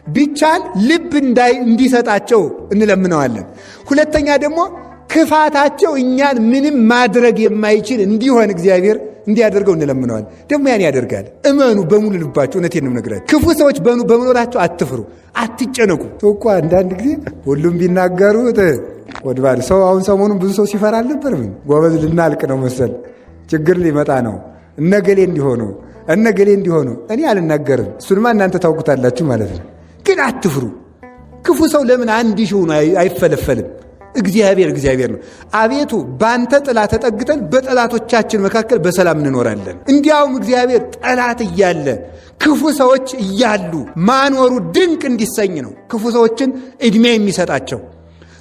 ቢቻል ልብ እንዲሰጣቸው እንለምነዋለን። ሁለተኛ ደግሞ ክፋታቸው እኛን ምንም ማድረግ የማይችል እንዲሆን እግዚአብሔር እንዲያደርገው እንለምነዋለን። ደግሞ ያን ያደርጋል። እመኑ በሙሉ ልባቸው። እውነቴን ነው የምነግራችሁ። ክፉ ሰዎች በመኖራቸው አትፍሩ፣ አትጨነቁ። እኮ አንዳንድ ጊዜ ሁሉም ቢናገሩት ወድባል ሰው አሁን ሰሞኑን ብዙ ሰው ሲፈራ አልነበርም? ጎበዝ ልናልቅ ነው መሰል፣ ችግር ሊመጣ ነው፣ እነገሌ እንዲሆኑ እነገሌ እንዲሆኑ። እኔ አልናገርም፣ እሱንማ እናንተ ታውቁታላችሁ ማለት ነው። ግን አትፍሩ። ክፉ ሰው ለምን አንድ ሺህ ሆኖ አይፈለፈልም? እግዚአብሔር እግዚአብሔር ነው። አቤቱ ባንተ ጥላ ተጠግተን በጠላቶቻችን መካከል በሰላም እንኖራለን። እንዲያውም እግዚአብሔር ጠላት እያለ ክፉ ሰዎች እያሉ ማኖሩ ድንቅ እንዲሰኝ ነው። ክፉ ሰዎችን ዕድሜ የሚሰጣቸው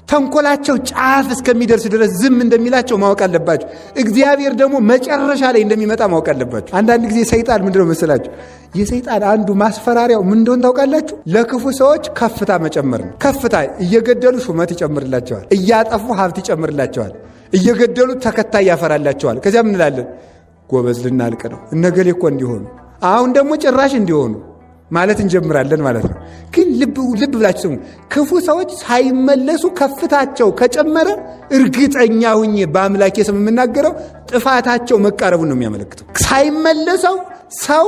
ተንኮላቸው ጫፍ እስከሚደርስ ድረስ ዝም እንደሚላቸው ማወቅ አለባቸው። እግዚአብሔር ደግሞ መጨረሻ ላይ እንደሚመጣ ማወቅ አለባቸው። አንዳንድ ጊዜ ሰይጣን ምንድነው መሰላችሁ? የሰይጣን አንዱ ማስፈራሪያው ምን እንደሆነ ታውቃላችሁ? ለክፉ ሰዎች ከፍታ መጨመር ነው። ከፍታ እየገደሉ ሹመት ይጨምርላቸዋል፣ እያጠፉ ሀብት ይጨምርላቸዋል፣ እየገደሉ ተከታይ ያፈራላቸዋል። ከዚያ ምን እንላለን? ጎበዝ ልናልቅ ነው፣ እነገሌ እኮ እንዲሆኑ፣ አሁን ደግሞ ጭራሽ እንዲሆኑ ማለት እንጀምራለን ማለት ነው። ግን ልብ ልብ ብላችሁ ስሙ። ክፉ ሰዎች ሳይመለሱ ከፍታቸው ከጨመረ እርግጠኛ ሁኜ በአምላኬ ስም የምናገረው ጥፋታቸው መቃረቡን ነው የሚያመለክተው። ሳይመለሰው ሰው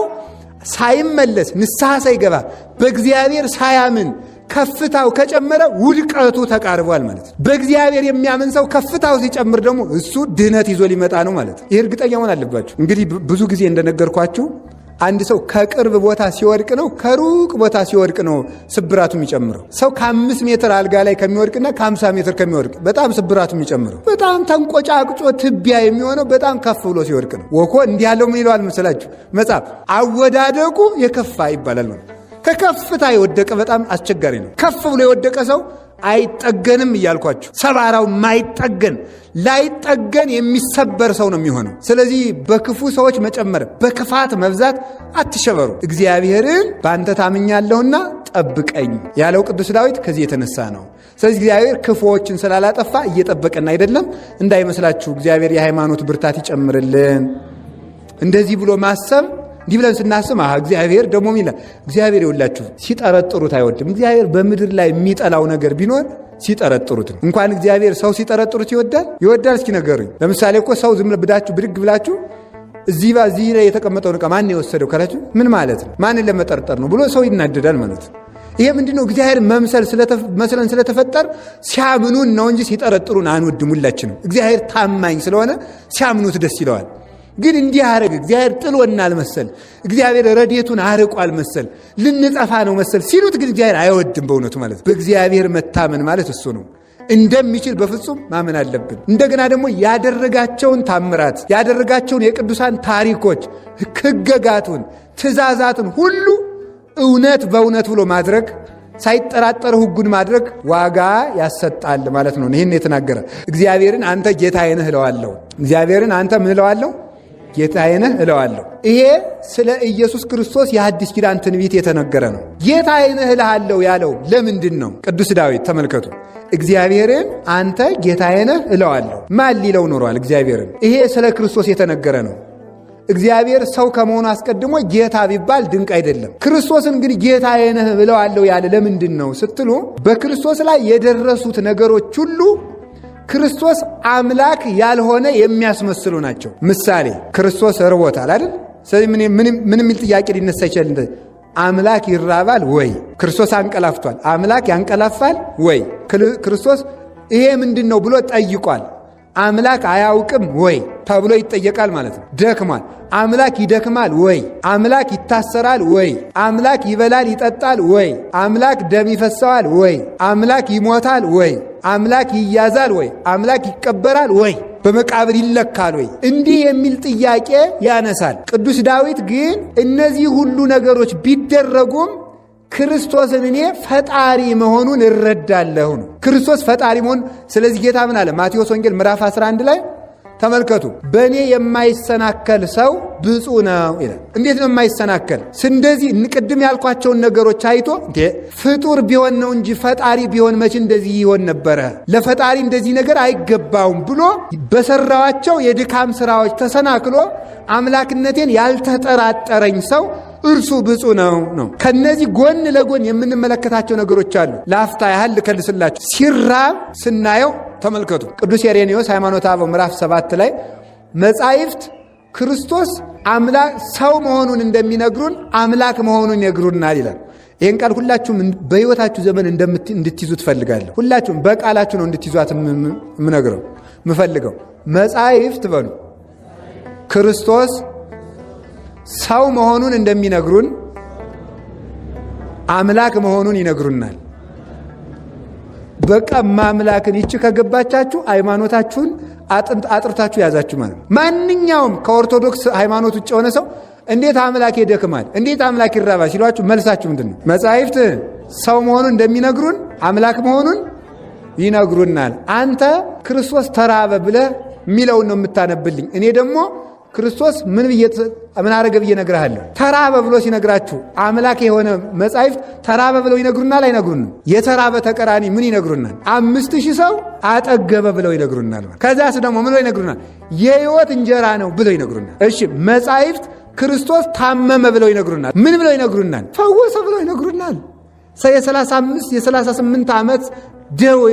ሳይመለስ ንስሐ ሳይገባ በእግዚአብሔር ሳያምን ከፍታው ከጨመረ ውድቀቱ ተቃርቧል ማለት ነው። በእግዚአብሔር የሚያምን ሰው ከፍታው ሲጨምር ደግሞ እሱ ድህነት ይዞ ሊመጣ ነው ማለት ነው። ይህ እርግጠኛ መሆን አለባችሁ። እንግዲህ ብዙ ጊዜ እንደነገርኳችሁ አንድ ሰው ከቅርብ ቦታ ሲወድቅ ነው ከሩቅ ቦታ ሲወድቅ ነው ስብራቱ የሚጨምረው። ሰው ከ5 ሜትር አልጋ ላይ ከሚወድቅና ከ50 ሜትር ከሚወድቅ በጣም ስብራቱ የሚጨምረው፣ በጣም ተንቆጫቅጮ ትቢያ የሚሆነው በጣም ከፍ ብሎ ሲወድቅ ነው። ወኮ እንዲህ ያለው ምን ይለዋል መሰላችሁ መጽሐፍ? አወዳደቁ የከፋ ይባላል ማለት ከከፍታ የወደቀ በጣም አስቸጋሪ ነው። ከፍ ብሎ የወደቀ ሰው አይጠገንም እያልኳችሁ፣ ሰባራው ማይጠገን ላይጠገን የሚሰበር ሰው ነው የሚሆነው። ስለዚህ በክፉ ሰዎች መጨመር፣ በክፋት መብዛት አትሸበሩ። እግዚአብሔርን በአንተ ታምኛለሁና ጠብቀኝ ያለው ቅዱስ ዳዊት ከዚህ የተነሳ ነው። ስለዚህ እግዚአብሔር ክፉዎችን ስላላጠፋ እየጠበቀን አይደለም እንዳይመስላችሁ። እግዚአብሔር የሃይማኖት ብርታት ይጨምርልን። እንደዚህ ብሎ ማሰብ፣ እንዲህ ብለን ስናስብ እግዚአብሔር ደግሞ ይላል። እግዚአብሔር ይውላችሁ ሲጠረጥሩት አይወድም። እግዚአብሔር በምድር ላይ የሚጠላው ነገር ቢኖር ሲጠረጥሩት ነው። እንኳን እግዚአብሔር ሰው ሲጠረጥሩት ይወዳል ይወዳል? እስኪ ነገሩኝ። ለምሳሌ እኮ ሰው ዝም ብላችሁ ብድግ ብላችሁ እዚህ እዚህ ላይ የተቀመጠውን ዕቃ ማን የወሰደው ካላችሁ ምን ማለት ነው? ማንን ለመጠርጠር ነው ብሎ ሰው ይናደዳል ማለት ነው። ይሄ ምንድነው? እግዚአብሔር መምሰል መስለን ስለተፈጠር ሲያምኑን ነው እንጂ ሲጠረጥሩን አንወድም። ሁላችንም እግዚአብሔር ታማኝ ስለሆነ ሲያምኑት ደስ ይለዋል። ግን እንዲህ አረግ እግዚአብሔር ጥሎናል መሰል፣ እግዚአብሔር ረድኤቱን አርቋል መሰል፣ ልንጠፋ ነው መሰል ሲሉት ግን እግዚአብሔር አይወድም በእውነቱ ማለት ነው። በእግዚአብሔር መታመን ማለት እሱ ነው። እንደሚችል በፍጹም ማመን አለብን። እንደገና ደግሞ ያደረጋቸውን ታምራት፣ ያደረጋቸውን የቅዱሳን ታሪኮች፣ ሕገጋቱን፣ ትእዛዛትን ሁሉ እውነት በእውነት ብሎ ማድረግ፣ ሳይጠራጠር ሕጉን ማድረግ ዋጋ ያሰጣል ማለት ነው። ይህን የተናገረ እግዚአብሔርን አንተ ጌታዬ ነህ እለዋለሁ። እግዚአብሔርን አንተ ምን እለዋለሁ? ጌታዬ ነህ እለዋለሁ። ይሄ ስለ ኢየሱስ ክርስቶስ የሐዲስ ኪዳን ትንቢት የተነገረ ነው። ጌታዬ ነህ እልሃለሁ ያለው ለምንድን ነው? ቅዱስ ዳዊት ተመልከቱ። እግዚአብሔርን አንተ ጌታዬ ነህ እለዋለሁ። ማን ሊለው ኖሯል? እግዚአብሔርን። ይሄ ስለ ክርስቶስ የተነገረ ነው። እግዚአብሔር ሰው ከመሆኑ አስቀድሞ ጌታ ቢባል ድንቅ አይደለም። ክርስቶስን ግን ጌታዬ ነህ እለዋለሁ ያለ ለምንድን ነው ስትሉ፣ በክርስቶስ ላይ የደረሱት ነገሮች ሁሉ ክርስቶስ አምላክ ያልሆነ የሚያስመስሉ ናቸው። ምሳሌ ክርስቶስ ርቦታል አይደል? ስለዚህ ምን የሚል ጥያቄ ሊነሳ ይችላል? አምላክ ይራባል ወይ? ክርስቶስ አንቀላፍቷል። አምላክ ያንቀላፋል ወይ? ክርስቶስ ይሄ ምንድን ነው ብሎ ጠይቋል። አምላክ አያውቅም ወይ ተብሎ ይጠየቃል ማለት ነው። ደክሟል። አምላክ ይደክማል ወይ? አምላክ ይታሰራል ወይ? አምላክ ይበላል ይጠጣል ወይ? አምላክ ደም ይፈሰዋል ወይ? አምላክ ይሞታል ወይ? አምላክ ይያዛል ወይ? አምላክ ይቀበራል ወይ? በመቃብር ይለካል ወይ? እንዲህ የሚል ጥያቄ ያነሳል። ቅዱስ ዳዊት ግን እነዚህ ሁሉ ነገሮች ቢደረጉም ክርስቶስን እኔ ፈጣሪ መሆኑን እረዳለሁ ነው። ክርስቶስ ፈጣሪ መሆኑን። ስለዚህ ጌታ ምን አለ? ማቴዎስ ወንጌል ምዕራፍ 11 ላይ ተመልከቱ። በእኔ የማይሰናከል ሰው ብፁዕ ነው ይላል። እንዴት ነው የማይሰናከል? እንደዚህ ቅድም ያልኳቸውን ነገሮች አይቶ እንዴ ፍጡር ቢሆን ነው እንጂ ፈጣሪ ቢሆን መቼ እንደዚህ ይሆን ነበረ? ለፈጣሪ እንደዚህ ነገር አይገባውም ብሎ በሰራዋቸው የድካም ስራዎች ተሰናክሎ አምላክነቴን ያልተጠራጠረኝ ሰው እርሱ ብፁዕ ነው ነው። ከነዚህ ጎን ለጎን የምንመለከታቸው ነገሮች አሉ። ለአፍታ ያህል ልከልስላችሁ። ሲራብ ስናየው ተመልከቱ። ቅዱስ ኢሬኔዎስ ሃይማኖተ አበው ምዕራፍ 7 ላይ መጻሕፍት ክርስቶስ አምላክ ሰው መሆኑን እንደሚነግሩን አምላክ መሆኑን ይነግሩናል ይላል። ይህን ቃል ሁላችሁም በሕይወታችሁ ዘመን እንድትይዙ ትፈልጋለሁ። ሁላችሁም በቃላችሁ ነው እንድትይዟት የምነግረው ምፈልገው። መጻሕፍት በሉ ክርስቶስ ሰው መሆኑን እንደሚነግሩን አምላክ መሆኑን ይነግሩናል። በቃ ማምላክን ይቺ ከገባቻችሁ ሃይማኖታችሁን አጥርታችሁ ያዛችሁ ማለት ነው። ማንኛውም ከኦርቶዶክስ ሃይማኖት ውጭ የሆነ ሰው እንዴት አምላክ ይደክማል፣ እንዴት አምላክ ይራባል ሲሏችሁ መልሳችሁ ምንድን ነው? መጻሕፍት ሰው መሆኑን እንደሚነግሩን አምላክ መሆኑን ይነግሩናል። አንተ ክርስቶስ ተራበ ብለህ የሚለውን ነው የምታነብልኝ። እኔ ደግሞ ክርስቶስ ምን ብዬ ምን አረገ ብዬ እነግርሃለሁ። ተራበ ብሎ ሲነግራችሁ አምላክ የሆነ መጻሕፍት ተራበ ብለው ይነግሩናል አይነግሩንም? የተራበ ተቀራኒ ምን ይነግሩናል? 5000 ሰው አጠገበ ብለው ይነግሩናል። ከዚያስ ደግሞ ምን ብለው ይነግሩናል? የሕይወት እንጀራ ነው ብለው ይነግሩናል። እሺ መጻሕፍት ክርስቶስ ታመመ ብለው ይነግሩናል። ምን ብለው ይነግሩናል? ፈወሰ ብለው ይነግሩናል። የ35 የ38 ዓመት ደዌ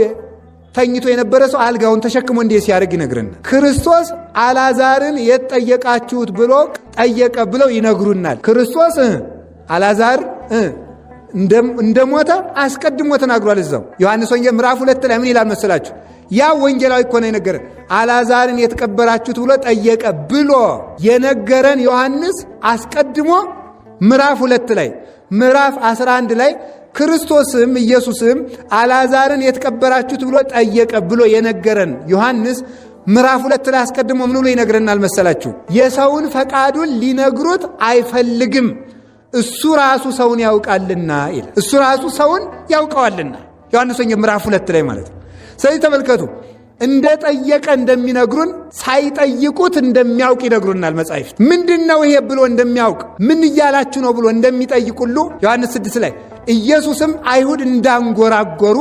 ተኝቶ የነበረ ሰው አልጋውን ተሸክሞ እንዴት ሲያደርግ ይነግረናል። ክርስቶስ አላዛርን የት ጠየቃችሁት ብሎ ጠየቀ ብለው ይነግሩናል። ክርስቶስ አላዛር እንደሞተ አስቀድሞ ተናግሯል። እዛው ዮሐንስ ወንጌል ምዕራፍ 2 ላይ ምን ይላል መሰላችሁ? ያ ወንጌላዊ እኮ ነው የነገረን። አላዛርን የተቀበራችሁት ብሎ ጠየቀ ብሎ የነገረን ዮሐንስ አስቀድሞ ምዕራፍ 2 ላይ ምዕራፍ 11 ላይ ክርስቶስም ኢየሱስም አላዛርን የተቀበራችሁት ብሎ ጠየቀ ብሎ የነገረን ዮሐንስ ምዕራፍ 2 ላይ አስቀድሞ ምን ብሎ ይነግረናል መሰላችሁ? የሰውን ፈቃዱን ሊነግሩት አይፈልግም፣ እሱ ራሱ ሰውን ያውቃልና ይላል። እሱ ራሱ ሰውን ያውቀዋልና ዮሐንስ ወንጌል ምዕራፍ 2 ላይ ማለት ነው። ስለዚህ ተመልከቱ፣ እንደጠየቀ እንደሚነግሩን ሳይጠይቁት እንደሚያውቅ ይነግሩናል መጻሕፍት። ምንድን ነው ይሄ ብሎ እንደሚያውቅ ምን እያላችሁ ነው ብሎ እንደሚጠይቁሉ ዮሐንስ 6 ላይ ኢየሱስም አይሁድ እንዳንጎራጎሩ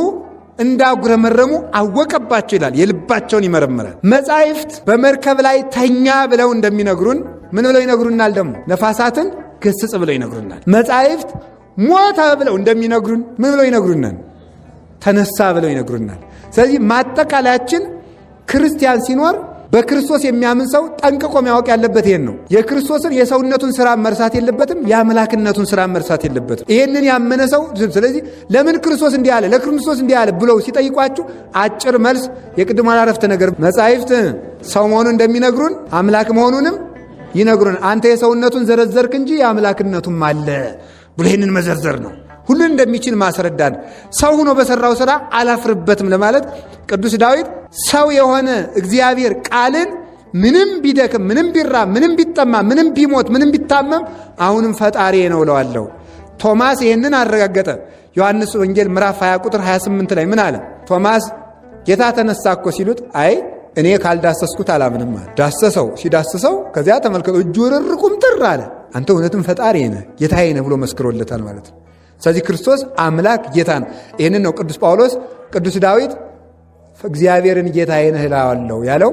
እንዳጉረመረሙ አወቀባቸው ይላል። የልባቸውን ይመረምራል። መጻሕፍት በመርከብ ላይ ተኛ ብለው እንደሚነግሩን ምን ብለው ይነግሩናል? ደግሞ ነፋሳትን ገስጽ ብለው ይነግሩናል። መጻሕፍት ሞተ ብለው እንደሚነግሩን ምን ብለው ይነግሩናል? ተነሳ ብለው ይነግሩናል። ስለዚህ ማጠቃለያችን ክርስቲያን ሲኖር በክርስቶስ የሚያምን ሰው ጠንቅቆ ማወቅ ያለበት ይሄን ነው። የክርስቶስን የሰውነቱን ስራ መርሳት የለበትም። የአምላክነቱን ስራ መርሳት የለበትም። ይሄንን ያመነ ሰው ስለዚህ ለምን ክርስቶስ እንዲህ አለ፣ ለክርስቶስ እንዲህ አለ ብለው ሲጠይቋችሁ አጭር መልስ የቅድሟን አረፍተ ነገር መጻሕፍት ሰው መሆኑን እንደሚነግሩን አምላክ መሆኑንም ይነግሩን። አንተ የሰውነቱን ዘረዘርክ እንጂ የአምላክነቱም አለ ብሎ ይህንን መዘርዘር ነው። ሁሉን እንደሚችል ማስረዳት። ሰው ሆኖ በሰራው ስራ አላፍርበትም ለማለት ቅዱስ ዳዊት ሰው የሆነ እግዚአብሔር ቃልን ምንም ቢደክም፣ ምንም ቢራብ፣ ምንም ቢጠማ፣ ምንም ቢሞት፣ ምንም ቢታመም አሁንም ፈጣሪ ነው እለዋለሁ። ቶማስ ይህንን አረጋገጠ። ዮሐንስ ወንጌል ምዕራፍ 20 ቁጥር 28 ላይ ምን አለ? ቶማስ ጌታ ተነሳ እኮ ሲሉት አይ እኔ ካልዳሰስኩት አላምንም አለ። ዳሰሰው። ሲዳስሰው ከዚያ ተመልከቱ እጁ ርር ቁምጥር አለ። አንተ እውነትም ፈጣሪ ነህ ጌታዬ ነህ ብሎ መስክሮለታል ማለት ነው። ስለዚህ ክርስቶስ አምላክ ጌታ ነው። ይህንን ነው ቅዱስ ጳውሎስ ቅዱስ ዳዊት እግዚአብሔርን ጌታዬ ነህ እለዋለሁ ያለው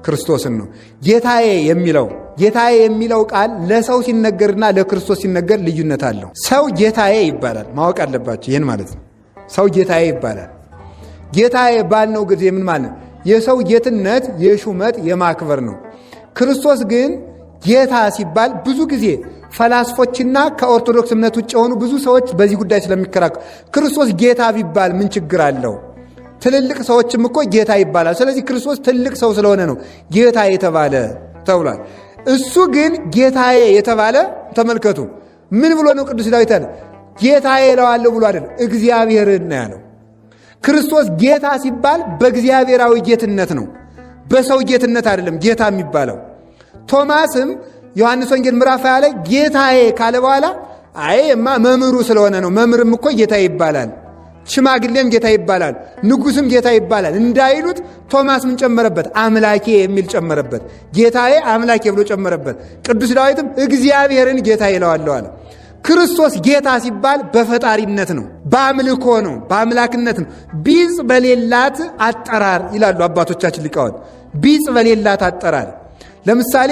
ክርስቶስን ነው። ጌታዬ የሚለው ጌታዬ የሚለው ቃል ለሰው ሲነገርና ለክርስቶስ ሲነገር ልዩነት አለው። ሰው ጌታዬ ይባላል፣ ማወቅ አለባቸው ይህን ማለት ነው። ሰው ጌታዬ ይባላል። ጌታዬ ባልነው ጊዜ ምን ማለት ነው? የሰው ጌትነት የሹመት የማክበር ነው። ክርስቶስ ግን ጌታ ሲባል ብዙ ጊዜ ፈላስፎችና ከኦርቶዶክስ እምነት ውጭ የሆኑ ብዙ ሰዎች በዚህ ጉዳይ ስለሚከራከሩ ክርስቶስ ጌታ ቢባል ምን ችግር አለው? ትልልቅ ሰዎችም እኮ ጌታ ይባላል። ስለዚህ ክርስቶስ ትልቅ ሰው ስለሆነ ነው ጌታ የተባለ ተብሏል። እሱ ግን ጌታዬ የተባለ ተመልከቱ፣ ምን ብሎ ነው ቅዱስ ዳዊት ያለ? ጌታዬ እለዋለሁ ብሎ አይደለም፣ እግዚአብሔርን ነው ያለው። ክርስቶስ ጌታ ሲባል በእግዚአብሔራዊ ጌትነት ነው፣ በሰው ጌትነት አይደለም ጌታ የሚባለው። ቶማስም ዮሐንስ ወንጌል ምዕራፍ 20 ላይ ጌታዬ ካለ በኋላ አይ እማ መምህሩ ስለሆነ ነው፣ መምህርም እኮ ጌታ ይባላል፣ ሽማግሌም ጌታ ይባላል፣ ንጉስም ጌታ ይባላል እንዳይሉት ቶማስ ምን ጨመረበት? አምላኬ የሚል ጨመረበት። ጌታዬ አምላኬ ብሎ ጨመረበት። ቅዱስ ዳዊትም እግዚአብሔርን ጌታ ይለዋለሁ አለ። ክርስቶስ ጌታ ሲባል በፈጣሪነት ነው፣ በአምልኮ ነው፣ በአምላክነት ነው። ቢጽ በሌላት አጠራር ይላሉ አባቶቻችን ሊቃውንት። ቢጽ በሌላት አጠራር ለምሳሌ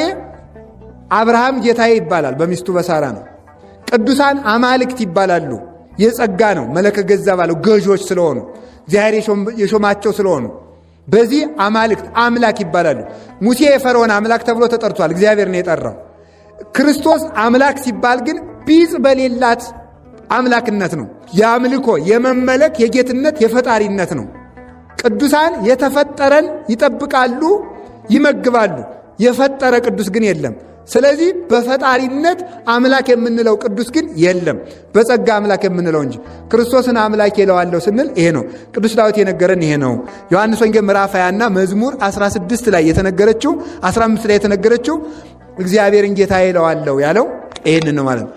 አብርሃም ጌታዬ ይባላል በሚስቱ በሳራ ነው። ቅዱሳን አማልክት ይባላሉ። የጸጋ ነው። መለከ ገዛ ባለው ገዦች ስለሆኑ እግዚአብሔር የሾማቸው ስለሆኑ በዚህ አማልክት አምላክ ይባላሉ። ሙሴ የፈርዖን አምላክ ተብሎ ተጠርቷል። እግዚአብሔር ነው የጠራው። ክርስቶስ አምላክ ሲባል ግን ቢጽ በሌላት አምላክነት ነው። የአምልኮ የመመለክ የጌትነት የፈጣሪነት ነው። ቅዱሳን የተፈጠረን ይጠብቃሉ፣ ይመግባሉ። የፈጠረ ቅዱስ ግን የለም። ስለዚህ በፈጣሪነት አምላክ የምንለው ቅዱስ ግን የለም፣ በጸጋ አምላክ የምንለው እንጂ። ክርስቶስን አምላክ ይለዋለሁ ስንል ይሄ ነው። ቅዱስ ዳዊት የነገረን ይሄ ነው። ዮሐንስ ወንጌል ምዕራፍ 20 እና መዝሙር 16 ላይ የተነገረችው፣ 15 ላይ የተነገረችው እግዚአብሔርን ጌታ ይለዋለሁ ያለው ይህንን ነው ማለት ነው።